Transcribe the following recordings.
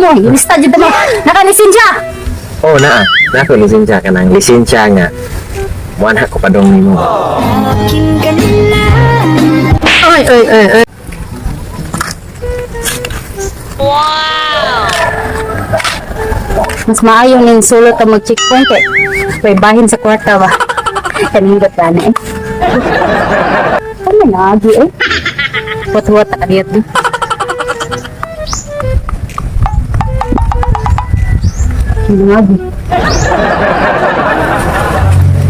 Mo, ilista jud mo. Nakalisensya. Oh, naa. Na ko lisensya, kanang lisensya nga. Muana ko padong nimo. Oy, oy, oy, oy. Mas maayo ning sulot ang mag-checkpoint eh. May bahin sa kwarta ba? Kanindot ba na eh. Ano na, agi eh. Huwat-huwat na kadiyot di. Nangagi.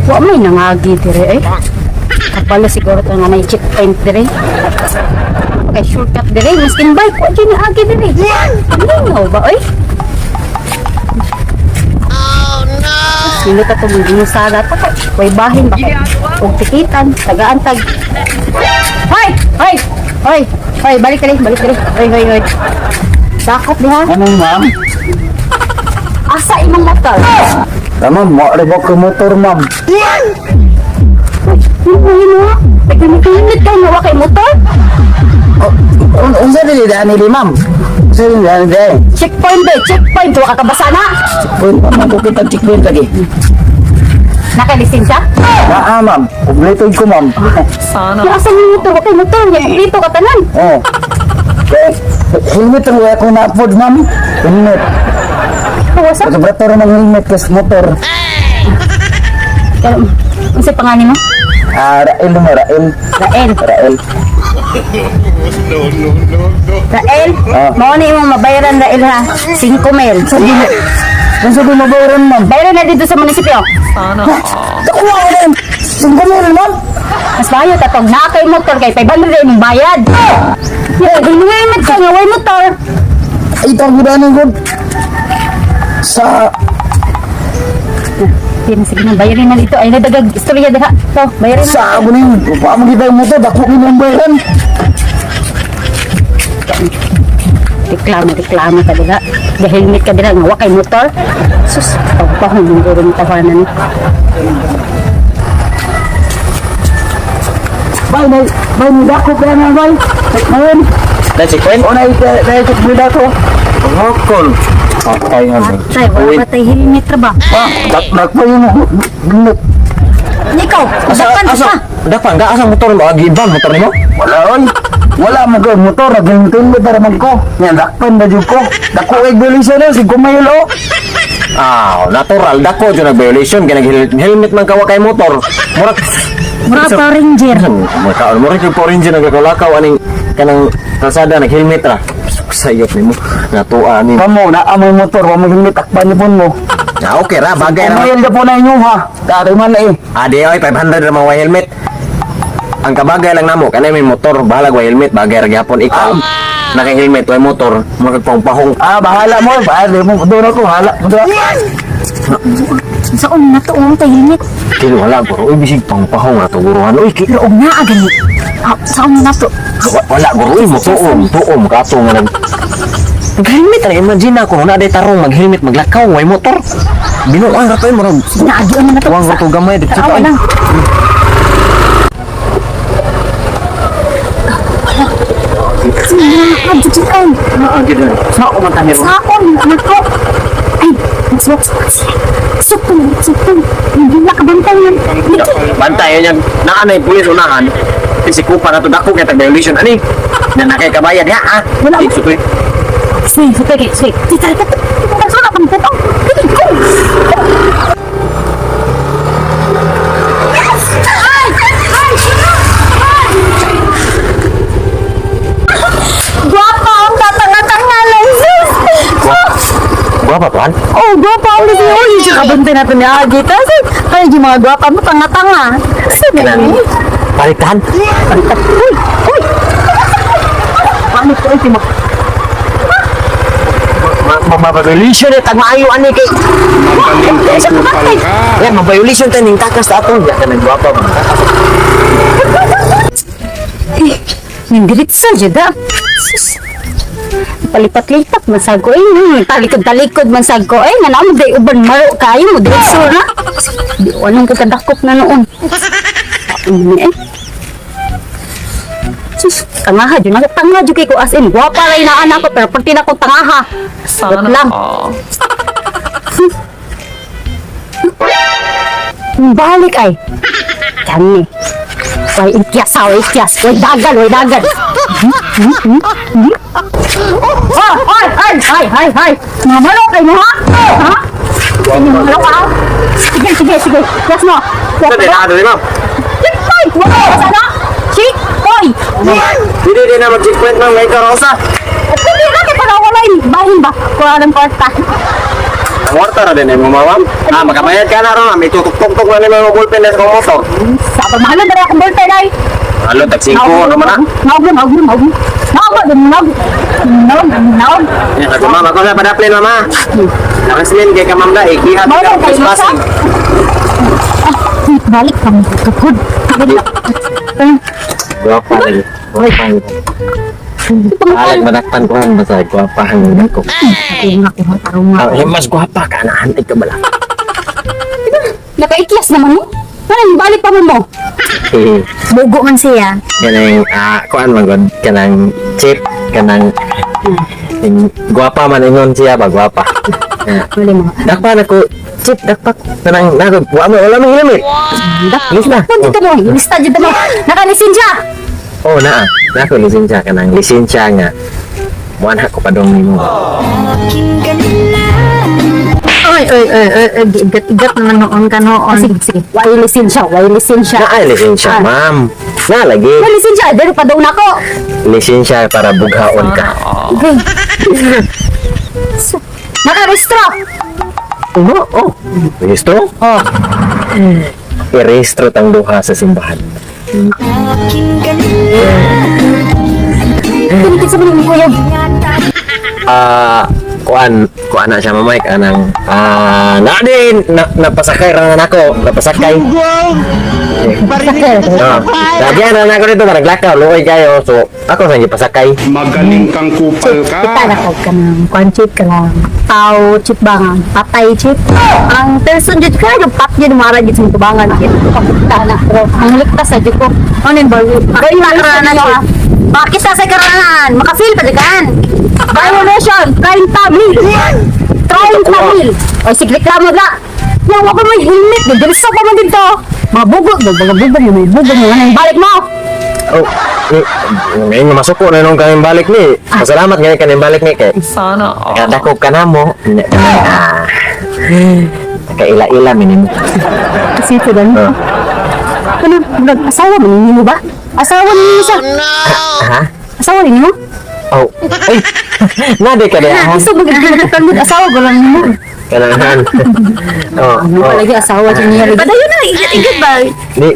Wa may nangagi dire eh. Kapala siguro to nga may checkpoint dire. Okay, shortcut dire. Miskin bike, wa dyan agi dire. Lingaw ba oy? Sino ka itong ginusara ta ko? Way bahin ba ko? Og tikitan, tagaan tag. Hoy! Hoy! Hoy! Hoy, balik dali, balik dali. Hoy, hoy, hoy. Dakop diha. Ano, ma'am? Asa imong motor? Ah, ma'am, wa ba ko motor, ma'am? Ano mo? Nagkamit ka nga wa kay motor? Unsa dili daan nili, ma'am? Unsa dili daan nili? Checkpoint ba? Checkpoint wa ka kabasa na. Checkpoint, ma'am. Ako kita checkpoint lagi. Nakalisensya? Naa, ma'am. Kompleto ko, ma'am. Yung asa yung motor, wa kay motor, yung dito ka tanan. Oh. Eh, helmet ang wala ko na-afford, ma'am. Helmet. Kawasa. Sobrato ng helmet kas motor. Pero, unsa pangalan mo? Ah, Rael mo, Rael. Rael. Rael. Rael, Ah. mao ni imong mabayaran, Rael, ha. 5 mil. Sabi mo, unsa ko mabayaran, ma'am? Bayaran na dito sa munisipyo. Nakuha ko na. 5,000, ma'am. Mas bayo tatog na kay motor kay 500 imong bayad. Yeah, ginuwimit ka nga way motor. Ay, tawag ko ko. Sa Sige na, sige na, bayarin na dito. Ay, nadagag istorya diha. To, bayarin na. Sa ako na yun. Pa mo kita yung motor, dako ni mong bayaran. Reklamo, reklamo ka dira. The helmet ka dira nga wa kay motor. Sus, pagpahong mong gurong tawanan. Bay, may, bay, may dako kaya na, bay. Ngayon. Na checkpoint? O, na, na, na, dako. Ngokol. Patay nga. Tay, wala ba tay helmet ra ba? Ah, dak pa yun. Helmet. Ikaw, Asa dapan asa ka. dapan ka asa motor mo agi ba motor nimo? Wala, oy. Wala mo ko motor, naghintin mo para man ko. Yan, dakpan na jud ko. Dako ay violation na, si Gumayol, oh. Ah, natural dako jud nag violation kay nag helmet man ka wa kay motor. Murag Mura pa ranger. Mura murag yung Power Ranger nagkakalakaw aning kanang kalsada nag helmet ra. Sayop nimo natua ni. Kamo, naa mo motor, wa mo helmet, takpan ni pon mo. Ah, okay ra bagay ra. Gumayol na po na inyo, ha. Dati man na eh. Ade oy 500 ra man way helmet. Ang kabagay lang namo kanay may motor bahalag way helmet bagay ra gyapon ikaw. Naka helmet way motor murag pahong. Ah, bahala mo. Bahala mo. Doon ako, bahala. Doon. Sa na to, ang tay helmet. Kini wala guro oy bisig pangpahong ra to guruhan oy. Pero og naa gani. Ah, sa na to. Wala guro oy motuom tuom kato nga nag nag-helmet ra, imagine ako na day tarong mag-helmet maglakaw way motor. Binuang ra to eh, murag Naagi man na to. tuwang ra to gamay dito Taawa ay. lang. Sa ako man tanir. Saon, anak ko. Ay, mas sukong, sukong. Hindi na kabantay yan. Bantay yan naa nay pulis unahan. Pisikupa na to dako kay tag violation ani. Na nakay kabayad ha ah. Wala. Di, sutoy. Sige, sige, sige. Tita, tita, tita, tita, tita, tita, Guwapa ang tatanga-tanga lang, sis! Guwapa tuan. Oh, gwapa ang kasi. Oh, yung siya kabantay natin ni Agi. Kasi, kaya yung mga gwapa mo, tanga-tanga. Sige. Kanang palitan. Uy! Uy! Paano ko ay timak? Ma violation eh tag maayo ani kay Sa kabantay! Yan, ma-violation tayo ning takas sa atong. Yan, kanang guwapa ba? Eh, nindiritsa jud ah. Sus. Palipat-lipat man sad ko eh. Talikod-talikod man sad ko eh. Nga na mo day uban maro kayo mo diretso na. Di anong kagkadakop na noon. Ano ni eh. Sus, tangaha jud. Nasa tanga jud kay ko, as in gwapa ra na anak ko pero perti na kong tangaha. Sana Wait lang. all. Balik ay. Kani. Way ikyas ha, way ikyas. Way dagan, way dagan. Oh, ay, ay, ay, ay, ay. Mamalo kay mo ha? Ha? Sige, mamalo ka ha? Sige, sige, sige. Yes mo. Yes Sa mo. di na ma'am. Checkpoint! Wala ka sana? Checkpoint! Dili di na mag-checkpoint, ma'am, kay Rosa. Hindi na kay para wala yung bahin ba? Kuha ng kwarta. Ang warta ra din mo, ma'am. Ah, makabayad ka na ron, ma'am. Itutuktok na nimo yung ballpen na sa kong motor. Sa pagmahalon na akong ballpen ay. Halo, tag 5 naman na. Naog, naog, naog. Naog, naog. Naog, naog. Yan, ako ma'am, ako sa padaplin, ma'am ha. Nakaslin kay ka ma'am da, ikiha Mao ka lang kayo sa. trespassing. Ah, balik kami tukod. Gwapa lagi. Gwapa lagi. Alag madakpan ko ang basta gwapa ang ko. Tarunga. Ah, eh, mas gwapa ka na antig ka bala. Nakaiklas naman mo. Ano, balik pa mo mo. Eh, Bugo man siya. kanang kuan man gud kanang chip kanang yung gwapa man ingon siya ba gwapa. Ah, Wala mga. Dakpan ako chip dakpak kanang nako wa mo wala mo helmet. Lista. Dakpan dito mo. Lista dito mo. Nakalisensya. Oh, naa. Nako lisensya kanang lisensya nga. Muan ako padong nimo. Oy, oy, oy, oy, oy, igat-igat naman noon ka noon. Ah, sige, sige. Why lisensya? Why lisensya? Naa lisensya, ma'am. Na lagi. Why lisensya? Dito pa daw na ako. Lisensya para bughaon ka. Sana all. Okay. Nakarehistro. Oh, oh. Rehistro? Oh. I-rehistro tang duha sa simbahan. Kinikit sa mga kuya. Ah, kuan, kuan na siya mamay kanang na din na, napasakay ra na nako, napasakay. Ah, lagyan na nako dito naglakaw, luoy kayo. So, ako sa gipasakay. Magaling kang kupal ka. Kita na ko ka ng kwan chip ka lang. Tao chip ba nga? Patay chip. Ang person jud ka yung pat yun mara jud sa tubangan jud. Kita na pero ang ligtas sa jud ko. Ano yung bago? Pakita ka na siya. Pakita sa karanan. Makafeel pa kan. Violation! 30 mil! 30 mil! O sige, reklamo na! Yang ako may helmet, diretso pa man dito! Mga bugo, mga bugo, mga bugo, mga balik mo! Oh, eh, ngayon nga masuko na nung kaning balik ni. Pasalamat ngayon kaning balik ni kay. Sana all. Kadakop ka na mo. Ah. Nakaila-ila minimo. Kasi ito ganun. Ah. Ano, murag, asawa man ninyo ba? Asawa ninyo sa... Ha? Asawa ninyo? Oh. Ay. Nade ka diha. Gusto mo gagawin asawa ko lang mo. Kailangan. Oh, Ano oh. lagi asawa siya niya lagi. Padayon na, igat-igat ba? Di,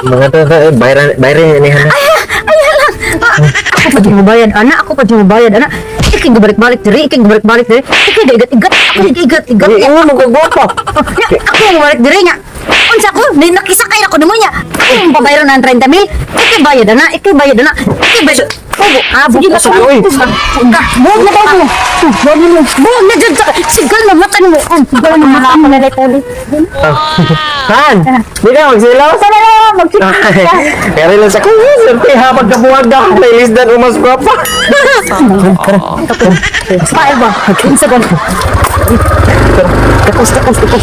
mga to, eh, bayaran, bayaran ni Hana. Ay, hala. Ako pa di mabayad, ana. Ako pa di mabayad, ana. Iking balik-balik diri, iking balik-balik diri. Iking igat-igat, ako igat-igat. Di, ingon mo kagwapa. Nya, ako ang balik diri nya. Unsa ko? Ni nakisakay ako nimo nya. Ako ang pabayro ng 30 mil. Ikay bayad na, ikay bayad na. Ikay bayad. Pugo, ah, Sige, bugo. Sige, oy. Buog na daw mo. Buog na mo. Buog na jud sa sigal na mata nimo. Ang sigaw na mata mo na ulit. Han, di ka magsilaw? Sana na, mag-chip ka. Kaya lang sa kuya, serte ha, pagkabuwag ka, nailisdan umas gwapa. Sana all. Pae ba? Kinsa ba? Takos, takos, takos.